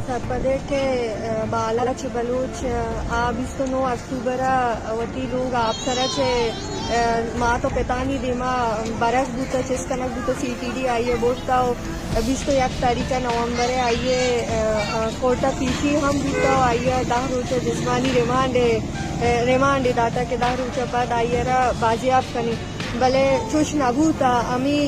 سرپد ء کہ، ء، بالاچ بلوچ، ء، آ بیست ء نو اکتوبر ء وتی لوگ آپسر ء چہ، ء، مات ء پتانی دیما برگ بوت ء چست کنگ بوت ء سی ٹی ڈی آئی ء برت ء بیست ء یک تاریخ ء نومبر ء آئی ء، ء، ء، کورٹ ء پیشی ہم بوت ء آئی ء دہ روچ ء جسمانی ریمانڈ ء، ء، ریمانڈ ء دات ء کہ دہ روچ ء پد آئی ء را بازیاب کنیں، بلے چوش نہ بوت ء ہمے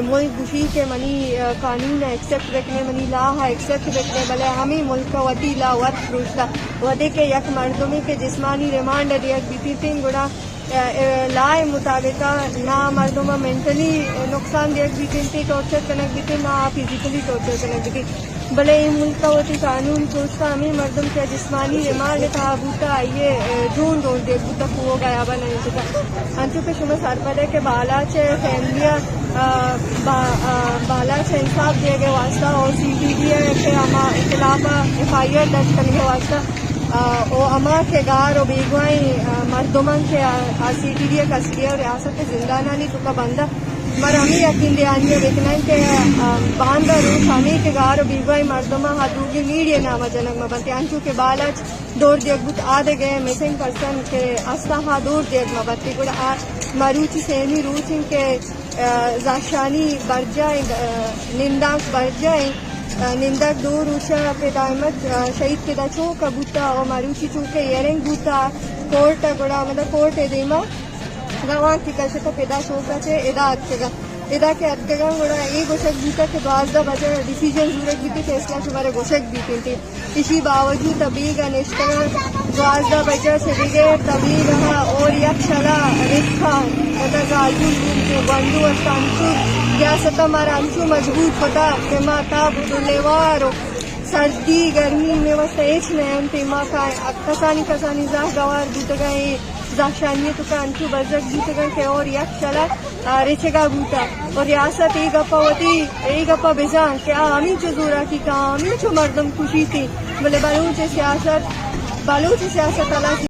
ملک گوشی کہ منی، ء، قانون ء ایکسپٹ بکنے، منی لا ء ایکسپٹ بکنے، بلے ہمے ملک ء وتی لا وت پروشتا۔ وھدے کہ یک مردمے کہ جسمانی ریمانڈ ء دیگ بیتیتیں، گڑا، ء، ء، لا ء مطابق ء نہ مردم ء مینٹلی نقصان دیگ بیتیتیں، ٹارچر کنگ بیتیں، نہ فزیکلی ٹارچر کنگ بیتیں۔ بلے اے ملک ء وتی قانون پروشتا، ہمے مردم کہ جسمانی ریمانڈ ء تہا بوتا، آئی ء، ء، جون دور دیگ بوتا، کوہ ء گیابان ء انچکا۔ انچو کہ شما سرپد ء کہ بالاچ ء فیملی ء، ء، با-، ء، بالاچ ء انصاف دیگ ء واسطہ اور سی ٹی ڈی ء کہ ہما خلاف ء ایف آئی آر درج کنگ ء واسطہ، ء، او ہما کہ گار و بیگواہیں، ء، مردماں کہ آ، آ سی ٹی ڈی ء کسٹڈی ء ریاست ء زندانانی توکا بند ء، مر ہمے یقین دہانی ء بکنن کہ، ء، باندا روچ ہمے کہ گار و بیگواہیں مردماں ہدوگی میڑی ء نام ء جنگ مہ بنت، انچو کہ بالاچ دور دیگ بوت، آ دگہ مسنگ پرسن کہ استاں ہا دور دیگ مہ بنت، گڑا آ مروچی سیمی روچ انت کہ، ء، زہشانی برجاہ انت، ء، نندانک برجاہ انت، ء، نندانک دو روچ ء پدا احمد، ء، شہید پدا چوک ء بوتا و مروچی چوک ء ہیئرنگ بوتا کورٹ ء، گڑا مطلب کورٹ ء دیما روان کہ کشت ء پدا چوک ء چہ ادا اتکگ ء۔ ادا کہ اتکگاں گڑا اے گوشگ بوتگ کہ دوازدہ بجہ ڈیسیژن زورگ بیت، فیصلہ شمارا گوشگ بیت انت۔ ایشی باوجود تبیگ ء نشتگاں، دوازدہ بجہ چہ بگر تبیگ ء اور یک شلا رکھا وتا زالبول بوت کہ گونڈو است انچو ریاست ء مارا انچو مجبور کتا کہ ما تاب و لیوار و سردی گرمی میں واسطہ ہچ نہ انت، ما کا-، کسانی کسانی زاہ گوار بوتگاں۔ زہشانی ء توکا انچو بزگ بوتگاں کہ اور یک شلا، آ، رچگا بوتا اور ریاست اے گپا وتی، اے گپا بزان کہ آ ہمینچو زوراکی کا، ہمینچو مردم کشیتی، بلے بلوچ سیاست، بلوچ سیاست ہلاس